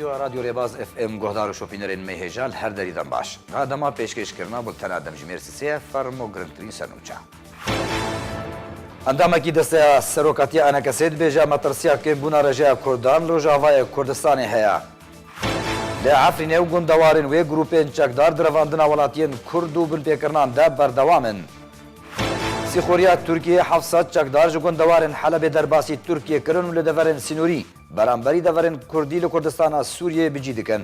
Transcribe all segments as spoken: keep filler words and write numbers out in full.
Radyo Rêbaz F M guhdar û şopînerên me hêja li her derî dem baş. Niha dema pêşkêşkirina bultena demjimêr sisê ye, fermo girngtirîn sernûçe. Endamekî Desteya Serokatiya E N K S'ê dibêje, metirsiya kêmbûna rêjeya Kurdan li Rojavayê Kurdistanê heye. Li Efrînê û gundewarên wê grûpên çekdar di revandina welatiyên Kurd û binpêkirinan de berdewam in. Sîxuriya Tirkiyê heft sed çekdar ji gundewarên Helebê derbasî Tirkiyê kirin û li deverên sînorî beramberî deverên Kurdî li Kurdistana Sûriyeyê bi cî dikin.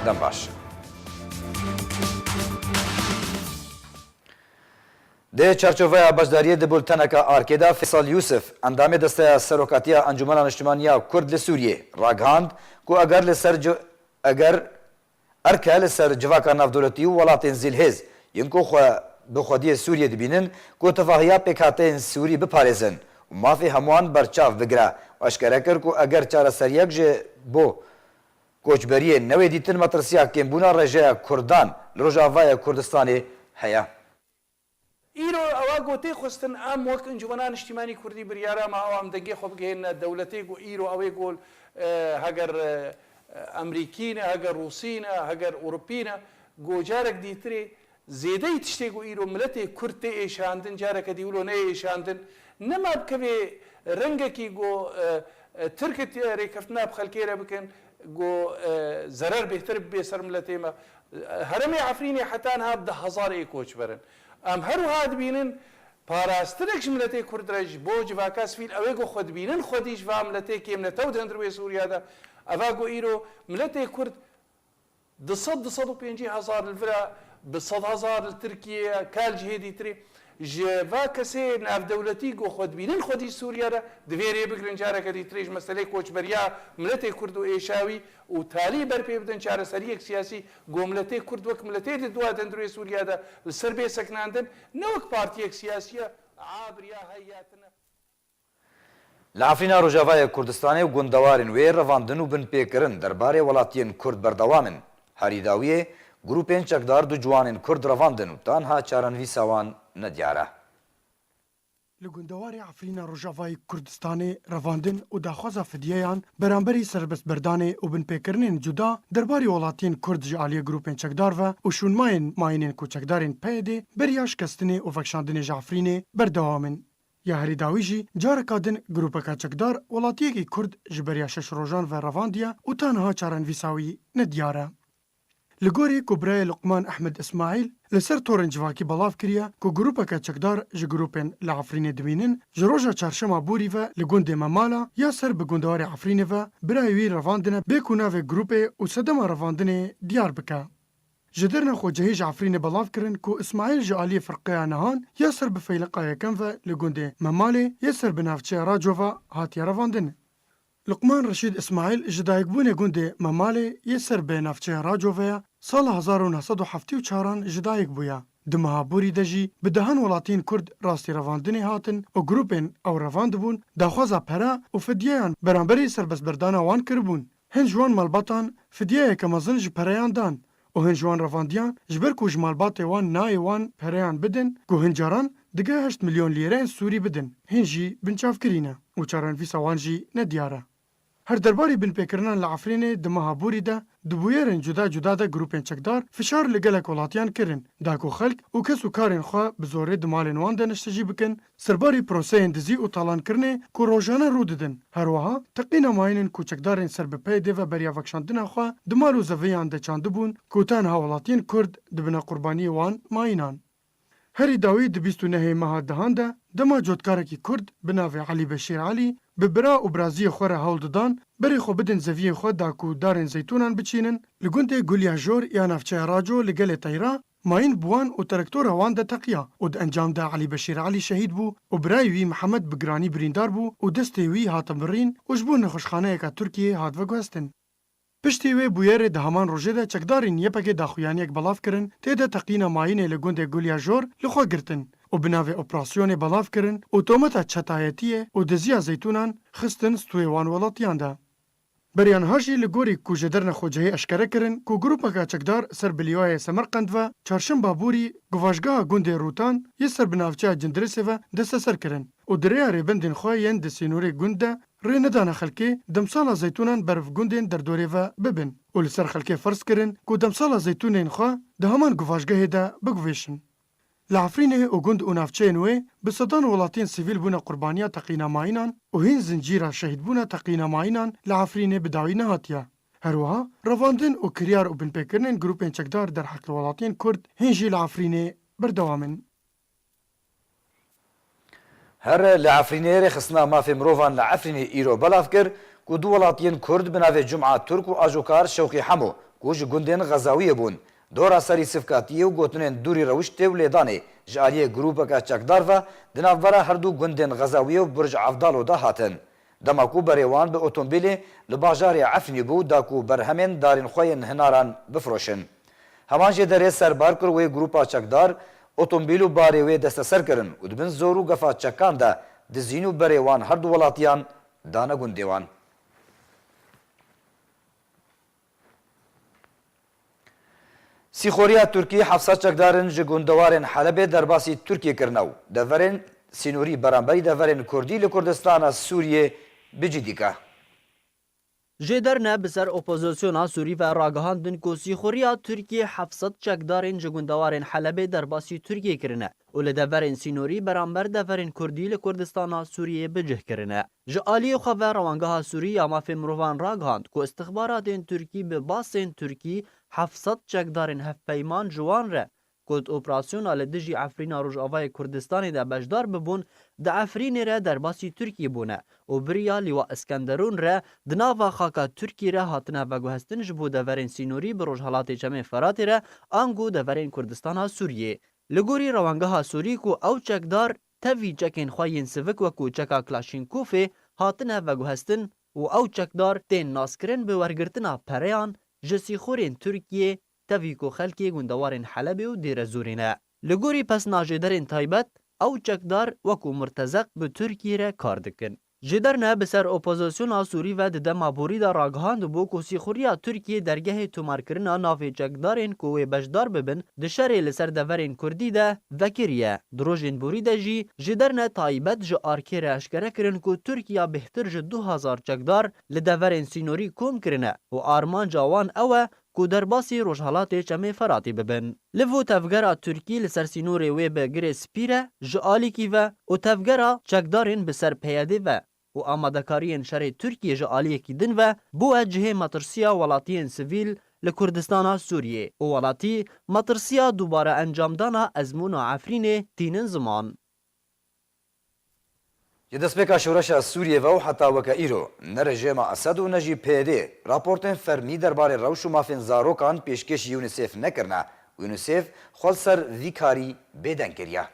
Dem baş. Di çarçoveya beşdariyê di bulteneke Arkê de Feysal Yûsif, endamê Desteya Serokatiya Encûmena Niştimanî ya Kurd li Sûriyê, ragihand ku eger li ser ci-, eger erke li ser civaka navdewletî û welatên zîlhêz yên ku xwe bi xwediyê Sûriyê dibînin, ku tevahiya pêkhateyên Sûrî biparêzin û mafê hemûyan berçav bigire û eşkere kir ku eger çareseriyek ji bo koçberiyê newê dîtin, metirsiya kêmbûna rêjeya Kurdan li Rojavayê Kurdistanê heye. Îro ewa ku tê xwestin em wek Encûmena Niştimanî Kurdî biryara me ew em dengê xwe bigihênine dewletê ku îro ew ê ku, e, heger, e, Emerîkî ne, heger Rûsî ne, heger Ewropî ne, ku carek dîtirê zêdeyî tiştê ku îro miletê Kurd tê êşandin, careke dî wilo neyê êşandin, nema bikevê rengekî ku, e, e, Tirk rêkeftina bi xelkê re bikin, ku, e, zerer bêhtir bibe ser miletê me. Herêmê Efrînê heta niha bi deh hezar ê koçber in. Em her wiha dibînin parastinek ji miletê Kurd re ji bo civaka sivîl, ew ê ku xwe dibînin xwedî ji va miletê kêmnetew di hundirê Sûriya de. Eva ku îro miletê Kurd du sed, du sed û pêncî hezar li vira, bi sed hezar li Tirkiye, kal cihê dîtirê. Ji va kesê navdewletî ku xwe dibînin xwedî Sûriye re, divê rê bigrin careke dîtirê ji meselê koçberiya miletê Kurd û êşa wî û talî berpê bidin çareseriyek siyasî ku miletê Kurd wek miletê di dua dendurê Sûriye de li ser bê sekinandin, ne wek partiyek siyasî ye, abiriya heyatine. Li Efrîna Rojavayê Kurdistanê û gundewarên wê revandin û binpêkirin derbarê welatiyên Kurd berdewam in. Herî dawiyê, grûpên çekdar du ciwanên Kurd revandin û tanha çarenivîsa wan nediyar e. Li gundewarê Efrîna Rojavayê Kurdistanê revandin û daxwaza fidyeyan beramberî serbestberdanê û binpêkirinên cuda derbarê welatiyên Kurd ji aliyê grûpên çekdar ve û şûnmayên mayînên ku çekdarên P Y D'ê beriya şikestinê û vekşandinê ji Efrînê berdewam in. Ya herî dawî jî careka din grûpeke çekdar welatiyekî Kurd ji beriya şeş rojan ve revandiye û ta niha çarenivîsa wî nediyar e. Li gorî ku birayê Luqman Ehmed Îsmaîl li ser torên civakî belav kiriye ku grûpeke çekdar ji grûpên li Efrînê dimînin, ji roja çarşema borî ve li gundê Memala ya ser bi gundewarê Efrînê ve birayê wî revandine bê ku navê grûpê û sedema revandinê diyar bike. Ji derna xwecihî ji Efrînê belav kirin ku Îsmaîl ji aliyê firqeya Nihan ya ser bi feyliqa yekem ve li gundê Memalê yê ser bi navçeya Raco ve hatiye revandin. Luqman Reşîd Îsmaîl ji dayikbûnê gundê Memalê yê ser bi navçeya Raco ve ya sala hezar û neh sed û heftê û çaran ji dayik bûye. Di meha borî de jî bi dehan welatiyên Kurd rastî revandinê hatin û grûpên ew revandibûn daxwaza pere û fidyeyan beramberî serbestberdana wan kiribûn. Hin ji wan malbatan fidyeyeke mezin ji pereyan dan û hin ji wan revandiyan ji ber ku ji malbatê wan nayê wan pereyan bidin, ku hin caran digeh heşt milyon lîreyên Sûrî bidin, hin jî binçavkirî ne û çarenivîsa wan jî nediyar e. Her derbarî binpêkirinan li Efrînê di meha borî de di bûyerên cuda cuda de grûpên çekdar fişar li gelek welatiyan kirin, da ku xelk û kes û karên xwe bi zorê di malên wan de neştecî bikin, serbarî proseyên dizî û talankirinê ku rojane rû didin, her wiha teqîna mayînên ku çekdarên ser bi P Y D'ê ve beriya vekşandina xwe di mal û zeviyan de çandibûn ku tenha welatiyên Kurd dibine qurbaniyê wan mayînan. Herî dawî di bîst û nehê meha dehan de dema cotkarekî Kurd bi navê Elî Beşîr Elî bi bira û biraziyê xwe re hewl didan berê xwe bidin zeviyê xwe da ku darên zeytûnan biçînin, li gundê Gulya Jor ya navçeya Raco li gelê Teyra mayîn bi wan û terektora wan de teqiya û di encam de Elî Beşîr Elî şehîd bû û birayê wî Mihemed bi giranî birîndar bû û destê wî hate birîn û ji bo nexweşxaneyeke Tirkiyê hat veguhestin. Piştî wê bûyerê di heman rojê de çekdarên Y P G'ê daxuyaniyek belav kirin, tê de teqîna mayînê li gundê Gulya Jor li xwe girtin û bi navê operasyonê belav kirin û tometa çetayetiyê û diziya zeytûnan xistin stûyê wan welatiyan de. Beriya niha jî li gorî ku ji derna xwecihî eşkere kirin ku grûpeke çekdar ser bi lîwayê Semerqend ve çarşemba borî guvaşgeha gundê Rûtan yê ser bi navçeya Cindirêsê ve desteser kirin û di rêya rêbendên xwe yên di sînorê gund de rê nedane xelkê demsala zeytûnan ber bi gundên derdorê ve bibin û li ser xelkê ferz kirin ku demsala zeytûnên xwe di heman guvaşgehê de biguvêşin. Li Efrînê û gund û navçeyên wê bi sedan welatiyên sivîl bûne qurbaniya teqîna mayînan û hîn zincîra şehîdbûna teqîna mayînan li Efrînê bi dawî nehatiye. Her wiha revandin û kiryar û binpêkirinên grûpên çekdar derheqê welatiyên Kurd hîn jî li Efrînê berdewam in. Her li Efrînê rêxistina mafê mirovan li Efrînê îro belav kir ku du welatiyên Kurd bi navê Cuma Turk û Ajokar Şewqî Hemo ku ji gundên Xezawiyê bûn, dora serî sivkatiyê û gotinên dûrî rewiştê û lêdanê ji aliyê grûpeke çekdar ve di navbera her du gundên Xezawiyê û Burj Evdalo de hatin. Dema ku berê wan bi otomobîlê li bajarê Efrînê bû, da ku berhemên darên xwe yên hinaran bifroşin. Heman jêderê serbar kir wê grûpa çekdar otomobîl û barê wê desteser kirin û di bin zor û gefa çekan de dizîn û berê wan her du welatiyan dane gundê wan. Sîxoriya Tirkî heft sed çekdarin ji gundewarên Helebê derbasî Tirkiyê kirine û deverên sînorî beramberî deverên Kurdî li Kurdistana Sûriyê bi cî dike. Jêderne bi ser opozisyona Sûrî ve ragihandin ku sîxoriya Tirkiyê heft sed çekdarên ji gundewarên Helebê derbasî Tirkiyê kirine û li deverên sînorî beramber deverên Kurdî li Kurdistana Sûriyê bi cih kirine. Ji aliyê xwe ve Rewangeha Sûrî ya Mafê Mirovan ragihand ku istixbaratên Tirkî bi basên Tirkî heft sed çekdarên hevpeyman ji wan re ku di operasyona li dijî Efrîna Rojavayê Kurdistanê de beşdar bibûn, di Efrînê re derbasî Tirkî bûne û bi riya Lîwa Iskenderûn re di nava xaka Tirkî re hatine veguhestin ji bo deverên sînorî bi Rojhelatê Çemê Feratê re ango deverên Kurdistana Sûriyê. Li gorî Rewangeha Sûrî ku ew çekdar tevî çekên xwe yên sivik wekû çeka Klaşînkofê hatine veguhestin û ew çekdar tên naskirin bi wergirtina pereyan ji sîxorên Tirkiyê tevî ku xelkê gundewarên Helebê û Dêrezorê ne. Li gorî pesna jêderên taybet, ew çekdar wekû murtezeq bi Tirkiyê re kar dikin. Jêderne bi ser opozisyona Sûrî ve di dema borî de ragihandibû ku sîxuriya Tirkiyê dergehê tomarkirina navê çekdarên ku wê beşdar bibin di şerê li ser deverên Kurdî de vekiriye. Di rojên borî de jî jêderne taybet ji arkê re eşkere kirin ku Tirkiya bêhtir ji du hezar çekdar li deverên sînorî kom kirine û armanca wan ew e ku derbasî Rojhelatê Çemê Feratê bibin. Li vû tevgera Tirkî li ser sînorê wê bi Girê Spî re ji alîkî ve û tevgera çekdarên bi ser P Y D ve û amadekariyên şerê Tirkiyê ji aliyekî din ve bûye cihê metirsiya welatiyên sivîl li Kurdistana Sûriyê û welatî metirsiya dubare encamdana ezmûna Efrînê tînin ziman. Ji destpêka şoreşa Sûriyê ve û heta weke îro ne rejêma Esed û ne jî P Y D raportên fermî derbarê rewş û mafên zarokan pêşkêşî UNICEF nekirine û UNICEF xwe li ser vî karî bêdeng kiriye.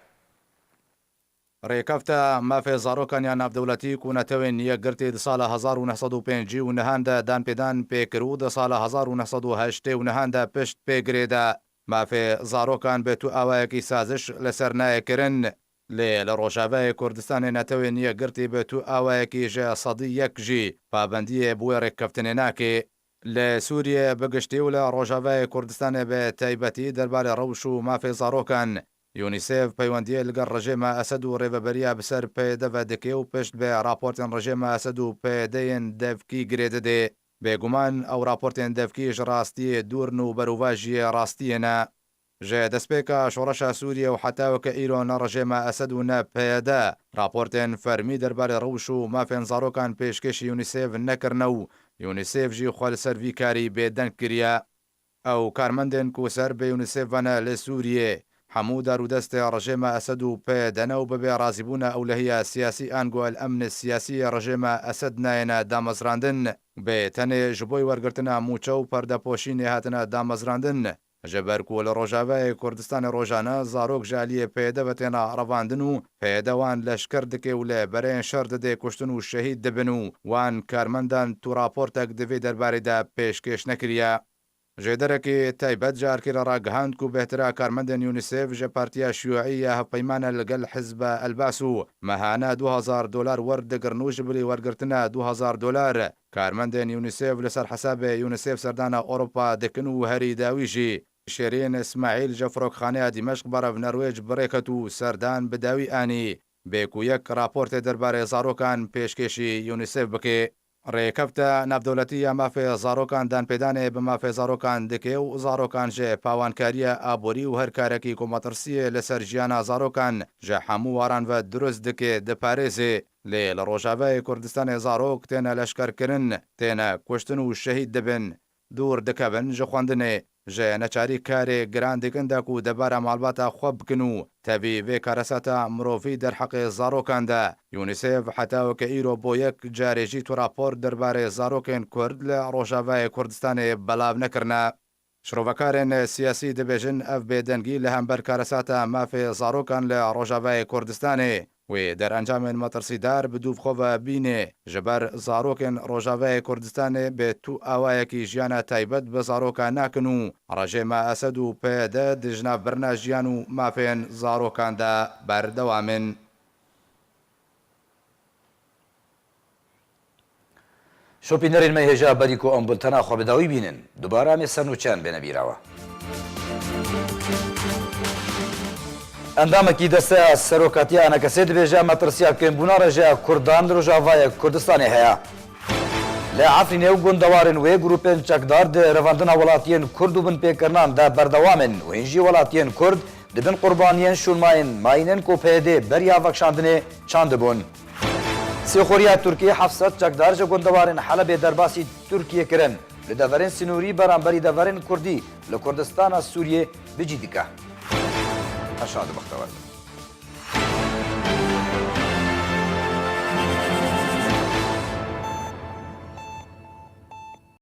Rêkefta mafê zarokan ya navdewletî ku Netewên Yekgirtî di sala hezar û neh sed û pêncî û nehan de danpêdan pê kir û di sala hezar û neh sed û heştê û nehan de pişt pê girêde. Mafê zarokan bi tu awayekî saziş li ser nayê kirin. Lê li Rojavayê Kurdistanê Netewên Yekgirtî bi tu awayekî ji sedî yek jî pabendiyê bi wê rêkeftinê nake. Li Sûriyê bi giştî û li Rojavayê Kurdistanê bi taybetî derbarê rewş û mafê zarokan, UNICEF peywendiyê li gel rejêma Esed û rêveberiya bi ser P Y D ve dike û pişt bi raportên rejêma Esed û P Y D yên devkî girê dide. Bêguman ew raportên devkî ji rastiyê dûr in û berovajiyê rastiyê ne. Ji destpêka şoreşa Sûriyê û heta weke îro ne rejêma Esed û ne P Y D raportên fermî derbarê rewş û mafên zarokan pêşkêşî UNICEF nekirine û UNICEF jî xwe li ser vî karî bêdeng kiriye. Ew karmendên ku ser bi UNICEF ve ne li Sûriyê, hemû dar û destê rejêma Esed û P Y D ne û bi bê razîbûna ewlehiya siyasî ango el emni siyasî yê rejêma Esed nayêne damezrandin, bi tenê ji bo wergirtina mûçe û perdepoşînê hatine damezrandin. Ji ber ku li Rojavayê Kurdistanê rojane zarok ji aliyê P Y D ve têne revandin û P Y D wan leşker dike û li bereyên şer dide kuştin û şehîd dibin û wan karmendan tu raportek di vê derbarê de pêşkêş nekiriye. Jêderekî taybet ji arkê re ragihand ku bêhtira karmendên UNICEF ji Partiya Şiyûî ya hevpeymane li gel Hizba El Baas û mehane du hezar dolar werdigrin û ji bilî wergirtina du hezar dolar karmendên UNICEF li ser hesabê UNICEF serdana Ewropa dikin û herî dawî jî Şêrîn Îsmaîl ji Firokxaneya Dîmeşq berev Nerwêc bi rê ket û serdan bi dawî anî. bê ku yek raportê derbarê zarokan pêşkêşî UNICEF bike. Rêkefta navdewletî ya mafê zarokan danpêdanê bi mafê zarokan dike û zarokan ji pawankariya aborî û her karekî ku metirsiyê li ser jiyana zarokan ji hemû waran ve dirust dike, diparêze. Lê li Rojavayê Kurdistanê zarok têne leşkerkirin, têne kuştin û şehîd dibin. Dûr dikevin ji xwendinê, ji neçarî karê giran dikin de ku debara malbata xwe bikin û tevî vê karesata mirovî derheqê zarokan de. UNICEF heta weke îro bo yek carê jî tu rapor derbarê zarokên Kurd li Rojavayê Kurdistanê belav nekirine. Şirovekarên siyasî dibêjin ev bêdengî li hember karesata mafê zarokan li Rojavayê Kurdistanê. Wê derencamên metirsîdar bi dûv xwe ve bîne. Ji ber zarokên Rojavayê Kurdistanê bi tu awayekî jiyana taybet bi zarokan nakin û rejêma Esed û P Y D di ji nav birina jiyan û mafên zarokan de berdewam in. Şopînerên me hêja berî ku em bultena xwe bi dawî bînin, dubare em ê ser nûçeyan bêne bîra we. Endamekî Desteya Serokatiya ENKSê dibêje, metirsiya kêmbûna rêjeya Kurdan li Rojavayê Kurdistanê heye. Li Efrînê û gundewarên wê grûpên çekdar di revandina welatiyên Kurd û binpêkirinan de berdewam in û hîn jî welatiyên Kurd di bin qurbaniyên şûnmayên mayîn in ku P Y D beriya vekişandinê çandibûn. Sêxuriya Tirkiyê heft sed çekdar ji gundewarên Helebê derbasî Tirkiyê kirin. Li deverên sînorî beramberî deverên Kurdî li Kurdistana Sûriyê bi cî dike. Erşad Bextewer.